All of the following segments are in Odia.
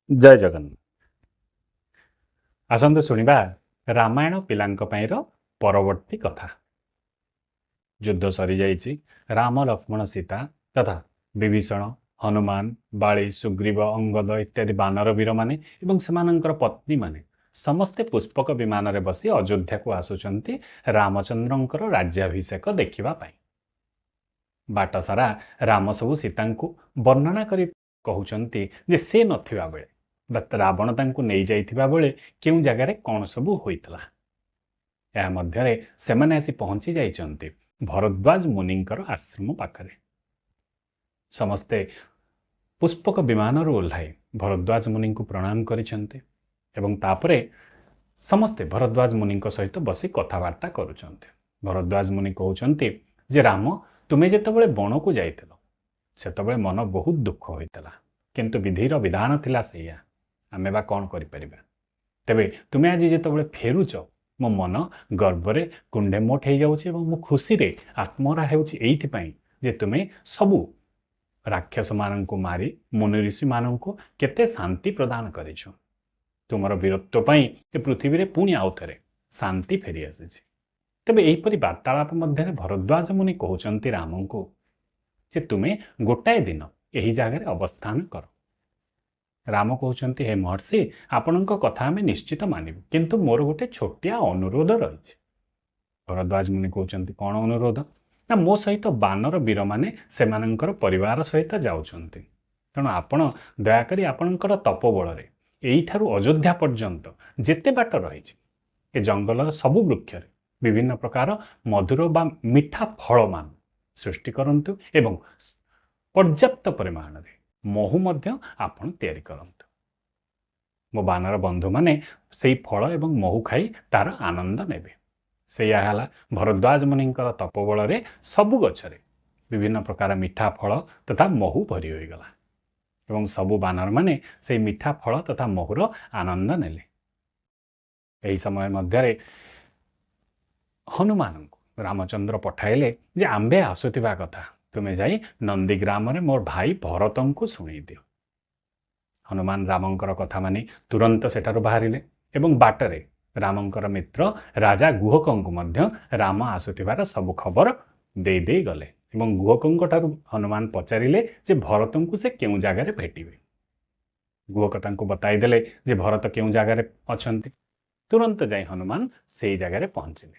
ଜୟ ଜଗନ୍ନାଥ। ଆସନ୍ତୁ ଶୁଣିବା ରାମାୟଣ ପିଲାଙ୍କ ପାଇଁର ପରବର୍ତ୍ତୀ କଥା। ଯୁଦ୍ଧ ସରିଯାଇଛି। ରାମ, ଲକ୍ଷ୍ମଣ, ସୀତା ତଥା ବିଭୀଷଣ, ହନୁମାନ, ବାଳି, ସୁଗ୍ରୀବ, ଅଙ୍ଗଦ ଇତ୍ୟାଦି ବାନର ବୀରମାନେ ଏବଂ ସେମାନଙ୍କର ପତ୍ନୀମାନେ ସମସ୍ତେ ପୁଷ୍ପକ ବିମାନରେ ବସି ଅଯୋଧ୍ୟାକୁ ଆସୁଛନ୍ତି ରାମଚନ୍ଦ୍ରଙ୍କର ରାଜ୍ୟାଭିଷେକ ଦେଖିବା ପାଇଁ। ବାଟ ସାରା ରାମ ସବୁ ସୀତାଙ୍କୁ ବର୍ଣ୍ଣନା କରି କହୁଛନ୍ତି ଯେ ସେ ନଥିବା ବେଳେ ବା ରାବଣ ତାଙ୍କୁ ନେଇଯାଇଥିବା ବେଳେ କେଉଁ ଜାଗାରେ କ'ଣ ସବୁ ହୋଇଥିଲା। ଏହା ମଧ୍ୟରେ ସେମାନେ ଆସି ପହଞ୍ଚି ଯାଇଛନ୍ତି ଭରଦ୍ୱାଜ ମୁନିଙ୍କର ଆଶ୍ରମ ପାଖରେ। ସମସ୍ତେ ପୁଷ୍ପକ ବିମାନରୁ ଓହ୍ଲାଇ ଭରଦ୍ୱାଜ ମୁନିଙ୍କୁ ପ୍ରଣାମ କରିଛନ୍ତି ଏବଂ ତାପରେ ସମସ୍ତେ ଭରଦ୍ୱାଜ ମୁନିଙ୍କ ସହିତ ବସି କଥାବାର୍ତ୍ତା କରୁଛନ୍ତି। ଭରଦ୍ୱାଜ ମୁନି କହୁଛନ୍ତି ଯେ ରାମ, ତୁମେ ଯେତେବେଳେ ବଣକୁ ଯାଇଥିଲ ସେତେବେଳେ ମନ ବହୁତ ଦୁଃଖ ହୋଇଥିଲା, କିନ୍ତୁ ବିଧିର ବିଧାନ ଥିଲା ସେଇଆ, ଆମେ ବା କ'ଣ କରିପାରିବା। ତେବେ ତୁମେ ଆଜି ଯେତେବେଳେ ଫେରୁଛ ମୋ ମନ ଗର୍ବରେ କୁଣ୍ଢେମୋଟ ହେଇଯାଉଛି ଏବଂ ମୁଁ ଖୁସିରେ ଆତ୍ମହରା ହେଉଛି ଏଇଥିପାଇଁ ଯେ ତୁମେ ସବୁ ରାକ୍ଷସମାନଙ୍କୁ ମାରି ମୁନି ଋଷିମାନଙ୍କୁ କେତେ ଶାନ୍ତି ପ୍ରଦାନ କରିଛ। ତୁମର ବୀରତ୍ୱ ପାଇଁ ଏ ପୃଥିବୀରେ ପୁଣି ଆଉ ଥରେ ଶାନ୍ତି ଫେରିଆସିଛି। ତେବେ ଏହିପରି ବାର୍ତ୍ତାଳାପ ମଧ୍ୟରେ ଭରଦ୍ୱାଜ ମୁନି କହୁଛନ୍ତି ରାମଙ୍କୁ ଯେ ତୁମେ ଗୋଟାଏ ଦିନ ଏହି ଜାଗାରେ ଅବସ୍ଥାନ କର। ରାମ କହୁଛନ୍ତି, ହେ ମହର୍ଷି, ଆପଣଙ୍କ କଥା ଆମେ ନିଶ୍ଚିତ ମାନିବୁ, କିନ୍ତୁ ମୋର ଗୋଟେ ଛୋଟିଆ ଅନୁରୋଧ ରହିଛି। ଭରଦ୍ୱାଜ ମୁନି କହୁଛନ୍ତି, କ'ଣ ଅନୁରୋଧ? ନା, ମୋ ସହିତ ବାନର ବୀରମାନେ ସେମାନଙ୍କର ପରିବାର ସହିତ ଯାଉଛନ୍ତି, ତେଣୁ ଆପଣ ଦୟାକରି ଆପଣଙ୍କର ତପୋବଳରେ ଏଇଠାରୁ ଅଯୋଧ୍ୟା ପର୍ଯ୍ୟନ୍ତ ଯେତେ ବାଟ ରହିଛି ଏ ଜଙ୍ଗଲର ସବୁ ବୃକ୍ଷରେ ବିଭିନ୍ନ ପ୍ରକାର ମଧୁର ବା ମିଠା ଫଳମାନ ସୃଷ୍ଟି କରନ୍ତୁ ଏବଂ ପର୍ଯ୍ୟାପ୍ତ ପରିମାଣରେ ମହୁ ମଧ୍ୟ ଆପଣ ତିଆରି କରନ୍ତୁ। ମୋ ବାନର ବନ୍ଧୁମାନେ ସେଇ ଫଳ ଏବଂ ମହୁ ଖାଇ ତାର ଆନନ୍ଦ ନେବେ। ସେଇଆ ହେଲା, ଭରଦ୍ୱାଜ ମୁନିଙ୍କର ତପୋବଳରେ ସବୁ ଗଛରେ ବିଭିନ୍ନ ପ୍ରକାର ମିଠା ଫଳ ତଥା ମହୁ ଭରି ହୋଇଗଲା ଏବଂ ସବୁ ବାନରମାନେ ସେଇ ମିଠା ଫଳ ତଥା ମହୁର ଆନନ୍ଦ ନେଲେ। ଏହି ସମୟ ମଧ୍ୟରେ ହନୁମାନଙ୍କୁ ରାମଚନ୍ଦ୍ର ପଠାଇଲେ ଯେ ଆମ୍ଭେ ଆସୁଥିବା କଥା ତୁମେ ଯାଇ ନନ୍ଦୀଗ୍ରାମରେ ମୋର ଭାଇ ଭରତଙ୍କୁ ଶୁଣେଇ ଦିଅ। ହନୁମାନ ରାମଙ୍କର କଥା ମାନି ତୁରନ୍ତ ସେଠାରୁ ବାହାରିଲେ ଏବଂ ବାଟରେ ରାମଙ୍କର ମିତ୍ର ରାଜା ଗୁହକଙ୍କୁ ମଧ୍ୟ ରାମ ଆସୁଥିବାର ସବୁ ଖବର ଦେଇ ଦେଇ ଗଲେ ଏବଂ ଗୁହକଙ୍କ ଠାରୁ ହନୁମାନ ପଚାରିଲେ ଯେ ଭରତଙ୍କୁ ସେ କେଉଁ ଜାଗାରେ ଭେଟିବେ। ଗୁହକ ତାଙ୍କୁ ବତାଇଦେଲେ ଯେ ଭରତ କେଉଁ ଜାଗାରେ ଅଛନ୍ତି। ତୁରନ୍ତ ଯାଇ ହନୁମାନ ସେଇ ଜାଗାରେ ପହଞ୍ଚିଲେ।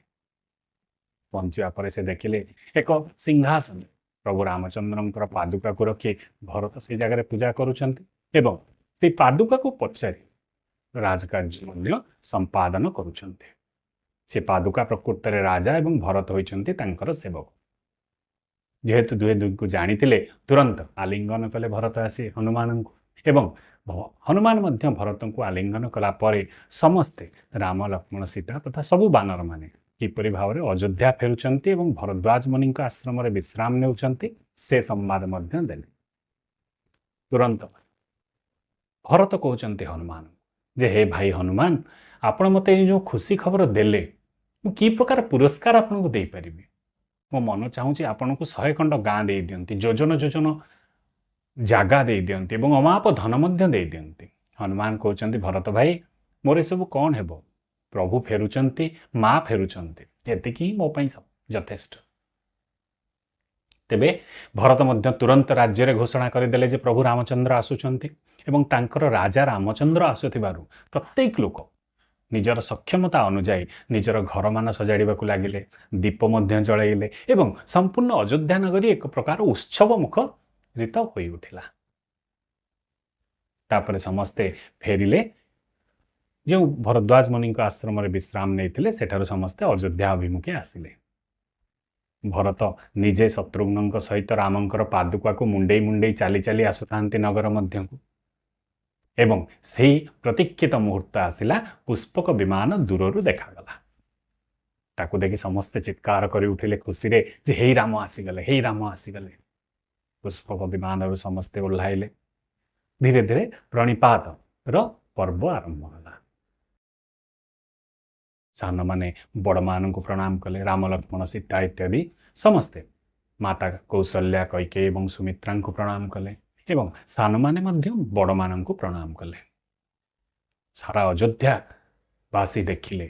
ପହଞ୍ଚିବା ପରେ ସେ ଦେଖିଲେ ଏକ ସିଂହାସନ ପ୍ରଭୁ ରାମଚନ୍ଦ୍ରଙ୍କର ପାଦୁକାକୁ ରଖି ଭରତ ସେଇ ଜାଗାରେ ପୂଜା କରୁଛନ୍ତି ଏବଂ ସେଇ ପାଦୁକାକୁ ପଚାରି ରାଜକାର୍ଯ୍ୟ ମଧ୍ୟ ସମ୍ପାଦନ କରୁଛନ୍ତି। ସେ ପାଦୁକା ପ୍ରକୃତରେ ରାଜା ଏବଂ ଭରତ ହୋଇଛନ୍ତି ତାଙ୍କର ସେବକ। ଯେହେତୁ ଦୁହେଁ ଦୁହିଁଙ୍କୁ ଜାଣିଥିଲେ, ତୁରନ୍ତ ଆଲିଙ୍ଗନ କଲେ ଭରତ ଆସି ହନୁମାନଙ୍କୁ ଏବଂ ହନୁମାନ ମଧ୍ୟ ଭରତଙ୍କୁ ଆଲିଙ୍ଗନ କଲା ପରେ ସମସ୍ତେ ରାମ, ଲକ୍ଷ୍ମଣ, ସୀତା ତଥା ସବୁ ବାନରମାନେ କିପରି ଭାବରେ ଅଯୋଧ୍ୟା ଫେରୁଛନ୍ତି ଏବଂ ଭରଦ୍ୱାଜ ମୁନିଙ୍କ ଆଶ୍ରମରେ ବିଶ୍ରାମ ନେଉଛନ୍ତି ସେ ସମ୍ବାଦ ମଧ୍ୟ ଦେଲେ। ତୁରନ୍ତ ଭରତ କହୁଛନ୍ତି ହନୁମାନ ଯେ ହେ ଭାଇ ହନୁମାନ, ଆପଣ ମୋତେ ଏଇ ଯେଉଁ ଖୁସି ଖବର ଦେଲେ ମୁଁ କି ପ୍ରକାର ପୁରସ୍କାର ଆପଣଙ୍କୁ ଦେଇପାରିବି? ମୋ ମନ ଚାହୁଁଛି ଆପଣଙ୍କୁ 100 ଖଣ୍ଡ ଗାଁ ଦେଇଦିଅନ୍ତି, ଯୋଜନ ଯୋଜନ ଜାଗା ଦେଇଦିଅନ୍ତି ଏବଂ ଅମାପ ଧନ ମଧ୍ୟ ଦେଇଦିଅନ୍ତି। ହନୁମାନ କହୁଛନ୍ତି, ଭରତ ଭାଇ, ମୋର ଏସବୁ କ'ଣ ହେବ? ପ୍ରଭୁ ଫେରୁଛନ୍ତି, ମା ଫେରୁଛନ୍ତି, ଏତିକି ହିଁ ମୋ ପାଇଁ ଯଥେଷ୍ଟ। ତେବେ ଭରତ ମଧ୍ୟ ତୁରନ୍ତ ରାଜ୍ୟରେ ଘୋଷଣା କରିଦେଲେ ଯେ ପ୍ରଭୁ ରାମଚନ୍ଦ୍ର ଆସୁଛନ୍ତି ଏବଂ ତାଙ୍କର ରାଜା ରାମଚନ୍ଦ୍ର ଆସୁଥିବାରୁ ପ୍ରତ୍ୟେକ ଲୋକ ନିଜର ସକ୍ଷମତା ଅନୁଯାୟୀ ନିଜର ଘରମାନ ସଜାଡ଼ିବାକୁ ଲାଗିଲେ, ଦୀପ ମଧ୍ୟ ଜଳାଇଲେ ଏବଂ ସମ୍ପୂର୍ଣ୍ଣ ଅଯୋଧ୍ୟା ନଗରୀ ଏକ ପ୍ରକାର ଉତ୍ସବ ମୁଖରିତ ହୋଇ ଉଠିଲା। ତାପରେ ସମସ୍ତେ ଫେରିଲେ। ଯେଉଁ ଭରଦ୍ୱାଜ ମୁନିଙ୍କ ଆଶ୍ରମରେ ବିଶ୍ରାମ ନେଇଥିଲେ ସେଠାରୁ ସମସ୍ତେ ଅଯୋଧ୍ୟା ଅଭିମୁଖେ ଆସିଲେ। ଭରତ ନିଜେ ଶତ୍ରୁଘ୍ନଙ୍କ ସହିତ ରାମଙ୍କର ପାଦୁକାକୁ ମୁଣ୍ଡେଇ ମୁଣ୍ଡେଇ ଚାଲି ଚାଲି ଆସୁଥାନ୍ତି ନଗର ମଧ୍ୟକୁ ଏବଂ ସେହି ପ୍ରତୀକ୍ଷିତ ମୁହୂର୍ତ୍ତ ଆସିଲା। ପୁଷ୍ପକ ବିମାନ ଦୂରରୁ ଦେଖାଗଲା। ତାକୁ ଦେଖି ସମସ୍ତେ ଚିତ୍କାର କରି ଉଠିଲେ ଖୁସିରେ ଯେ ହେଇ ରାମ ଆସିଗଲେ, ହେଇ ରାମ ଆସିଗଲେ। ପୁଷ୍ପକ ବିମାନରୁ ସମସ୍ତେ ଓହ୍ଲାଇଲେ। ଧୀରେ ଧୀରେ ପ୍ରଣିପାତର ପର୍ବ ଆରମ୍ଭ ହେଲା। ସାନମାନେ ବଡ଼ମାନଙ୍କୁ ପ୍ରଣାମ କଲେ। ରାମ, ଲକ୍ଷ୍ମଣ, ସୀତା ଇତ୍ୟାଦି ସମସ୍ତେ ମାତା କୌଶଲ୍ୟା, କୈକେୟୀ ଏବଂ ସୁମିତ୍ରାଙ୍କୁ ପ୍ରଣାମ କଲେ ଏବଂ ସାନମାନେ ମଧ୍ୟ ବଡ଼ମାନଙ୍କୁ ପ୍ରଣାମ କଲେ। ସାରା ଅଯୋଧ୍ୟାବାସୀ ଦେଖିଲେ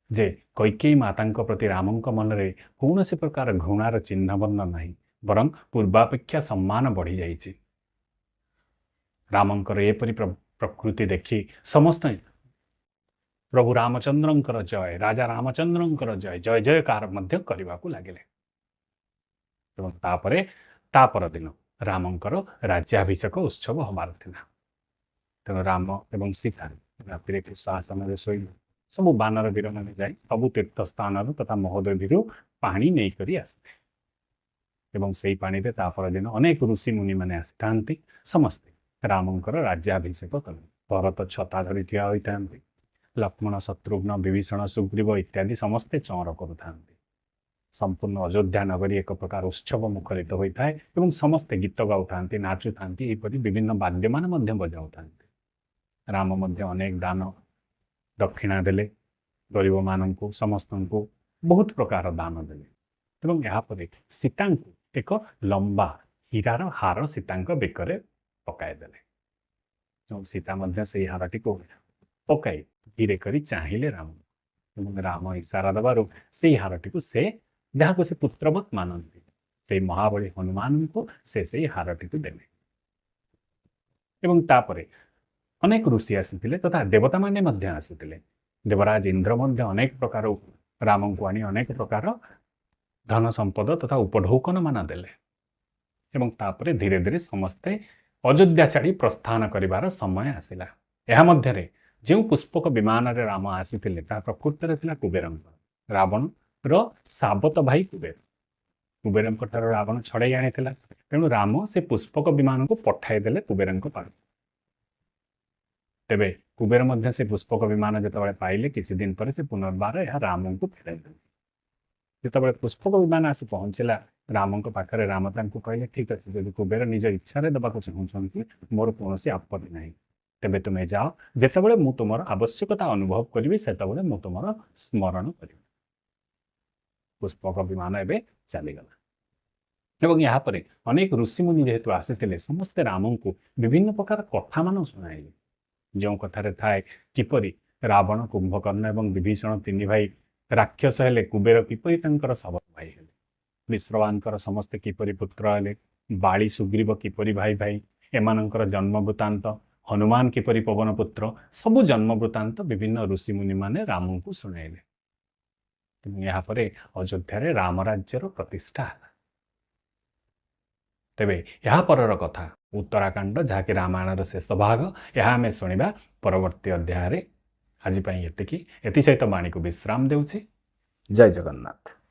ଯେ କୈକେୟୀ ମାତାଙ୍କ ପ୍ରତି ରାମଙ୍କ ମନରେ କୌଣସି ପ୍ରକାର ଘୃଣାର ଚିହ୍ନବର୍ଣ୍ଣ ନାହିଁ, ବରଂ ପୂର୍ବାପେକ୍ଷା ସମ୍ମାନ ବଢ଼ିଯାଇଛି। ରାମଙ୍କର ଏପରି ପ୍ରକୃତି ଦେଖି ସମସ୍ତେ ପ୍ରଭୁ ରାମଚନ୍ଦ୍ରଙ୍କର ଜୟ, ରାଜା ରାମଚନ୍ଦ୍ରଙ୍କର ଜୟ, ଜୟ ଜୟକାର ମଧ୍ୟ କରିବାକୁ ଲାଗିଲେ। ଏବଂ ତାପରେ ତା ପରଦିନ ରାମଙ୍କର ରାଜ୍ୟାଭିଷେକ ଉତ୍ସବ ହେବାର ଥିଲା। ତେଣୁ ରାମ ଏବଂ ସୀତା ରାତିରେ କୁଶାସନରେ ଶୋଇ ସବୁ ବାନର ବୀରମାନେ ଯାଇ ସବୁ ତୀର୍ଥ ସ୍ଥାନରୁ ତଥା ମହୋଦଧିରୁ ପାଣି ନେଇକରି ଆସିଲେ ଏବଂ ସେଇ ପାଣିରେ ତା ପରଦିନ ଅନେକ ଋଷି ମୁନିମାନେ ଆସିଥାନ୍ତି। ସମସ୍ତେ ରାମଙ୍କର ରାଜ୍ୟାଭିଷେକ କଲେ। ଭରତ ଛତା ଧରି ଠିଆ ହୋଇଥାନ୍ତି, ଲକ୍ଷ୍ମଣ, ଶତ୍ରୁଘ୍ନ, ବିଭୀଷଣ, ସୁଗ୍ରୀବ ଇତ୍ୟାଦି ସମସ୍ତେ ଚଅଁର କରୁଥାନ୍ତି। ସମ୍ପୂର୍ଣ୍ଣ ଅଯୋଧ୍ୟା ନଗରୀ ଏକ ପ୍ରକାର ଉତ୍ସବ ମୁଖରିତ ହୋଇଥାଏ ଏବଂ ସମସ୍ତେ ଗୀତ ଗାଉଥାନ୍ତି, ନାଚୁଥାନ୍ତି, ଏହିପରି ବିଭିନ୍ନ ବାଦ୍ୟମାନ ମଧ୍ୟ ବଜାଉଥାନ୍ତି। ରାମ ମଧ୍ୟ ଅନେକ ଦାନ ଦକ୍ଷିଣା ଦେଲେ, ଗରିବମାନଙ୍କୁ ସମସ୍ତଙ୍କୁ ବହୁତ ପ୍ରକାର ଦାନ ଦେଲେ। ଏବଂ ଏହାପରେ ସୀତାଙ୍କୁ ଏକ ଲମ୍ବା ହୀରାର ହାର ସୀତାଙ୍କ ବେକରେ ପକାଇଦେଲେ ଏବଂ ସୀତା ମଧ୍ୟ ସେଇ ହାରଟିକୁ ପକାଇ ଧୀରେ କରି ଚାହିଁଲେ ରାମ, ଏବଂ ରାମ ଇଶାରା ଦେବାରୁ ସେଇ ହାରଟିକୁ ସେ, ଯାହାକୁ ସେ ପୁତ୍ରବତ୍ ମାନନ୍ତି, ସେଇ ମହାବଳୀ ହନୁମାନଙ୍କୁ ସେ ସେଇ ହାରଟିକୁ ଦେଲେ। ଏବଂ ତାପରେ ଅନେକ ଋଷି ଆସିଥିଲେ ତଥା ଦେବତାମାନେ ମଧ୍ୟ ଆସିଥିଲେ। ଦେବରାଜ ଇନ୍ଦ୍ର ମଧ୍ୟ ଅନେକ ପ୍ରକାର ରାମଙ୍କୁ ଆଣି ଅନେକ ପ୍ରକାର ଧନ ସମ୍ପଦ ତଥା ଉପଢୌକନ ମାନ ଦେଲେ। ଏବଂ ତାପରେ ଧୀରେ ଧୀରେ ସମସ୍ତେ ଅଯୋଧ୍ୟା ଛାଡ଼ି ପ୍ରସ୍ଥାନ କରିବାର ସମୟ ଆସିଲା। ଏହା ମଧ୍ୟରେ ଯେଉଁ ପୁଷ୍ପକ ବିମାନରେ ରାମ ଆସିଥିଲେ ତାହା ପ୍ରକୃତରେ ଥିଲା କୁବେରଙ୍କର, ରାବଣର ସାବତ ଭାଇ କୁବେର। କୁବେରଙ୍କ ଠାରୁ ରାବଣ ଛଡ଼େଇ ଆଣିଥିଲା। ତେଣୁ ରାମ ସେ ପୁଷ୍ପକ ବିମାନକୁ ପଠାଇଦେଲେ କୁବେରଙ୍କ ପାଖକୁ। ତେବେ କୁବେର ମଧ୍ୟ ସେ ପୁଷ୍ପକ ବିମାନ ଯେତେବେଳେ ପାଇଲେ, କିଛି ଦିନ ପରେ ସେ ପୁନର୍ବାର ଏହା ରାମଙ୍କୁ ଫେରାଇଦେଲେ। ଯେତେବେଳେ ପୁଷ୍ପକ ବିମାନ ଆସି ପହଞ୍ଚିଲା ରାମଙ୍କ ପାଖରେ, ରାମ ତାଙ୍କୁ କହିଲେ, ଠିକ ଅଛି, ଯଦି କୁବେର ନିଜ ଇଚ୍ଛାରେ ଦେବାକୁ ଚାହୁଁଛନ୍ତି ମୋର କୌଣସି ଆପତ୍ତି ନାହିଁ, ତେବେ ତୁମେ ଯାଅ, ଯେତେବେଳେ ମୁଁ ତୁମର ଆବଶ୍ୟକତା ଅନୁଭବ କରିବି ସେତେବେଳେ ମୁଁ ତୁମର ସ୍ମରଣ କରିବି। ପୁଷ୍ପକ ବିମାନ ଏବେ ଚାଲିଗଲା। ଏବଂ ଏହାପରେ ଅନେକ ଋଷିମୁନି ଯେହେତୁ ଆସିଥିଲେ, ସମସ୍ତେ ରାମଙ୍କୁ ବିଭିନ୍ନ ପ୍ରକାର କଥାମାନ ଶୁଣାଇଲେ, ଯେଉଁ କଥାରେ ଥାଏ କିପରି ରାବଣ, କୁମ୍ଭକର୍ଣ୍ଣ ଏବଂ ବିଭୀଷଣ ତିନି ଭାଇ ରାକ୍ଷସ ହେଲେ, କୁବେର କିପରି ତାଙ୍କର ସାବତ ଭାଇ ହେଲେ, ବିଶ୍ରବାଙ୍କର ସମସ୍ତେ କିପରି ପୁତ୍ର ହେଲେ, ବାଳି ସୁଗ୍ରୀବ କିପରି ଭାଇ ଭାଇ, ଏମାନଙ୍କର ଜନ୍ମ ବୃତ୍ତାନ୍ତ, ହନୁମାନ କିପରି ପବନ ପୁତ୍ର, ସବୁ ଜନ୍ମ ବୃତ୍ତାନ୍ତ ବିଭିନ୍ନ ଋଷିମୁନିମାନେ ରାମଙ୍କୁ ଶୁଣାଇଲେ। ଏହାପରେ ଅଯୋଧ୍ୟାରେ ରାମରାଜ୍ୟର ପ୍ରତିଷ୍ଠା ହେଲା। ତେବେ ଏହା ପରର କଥା ଉତ୍ତରାକାଣ୍ଡ, ଯାହାକି ରାମାୟଣର ଶେଷ ଭାଗ, ଏହା ଆମେ ଶୁଣିବା ପରବର୍ତ୍ତୀ ଅଧ୍ୟାୟରେ। ଆଜି ପାଇଁ ଏତିକି। ଏଥିସହିତ ବାଣୀକୁ ବିଶ୍ରାମ ଦେଉଛି। ଜୟ ଜଗନ୍ନାଥ।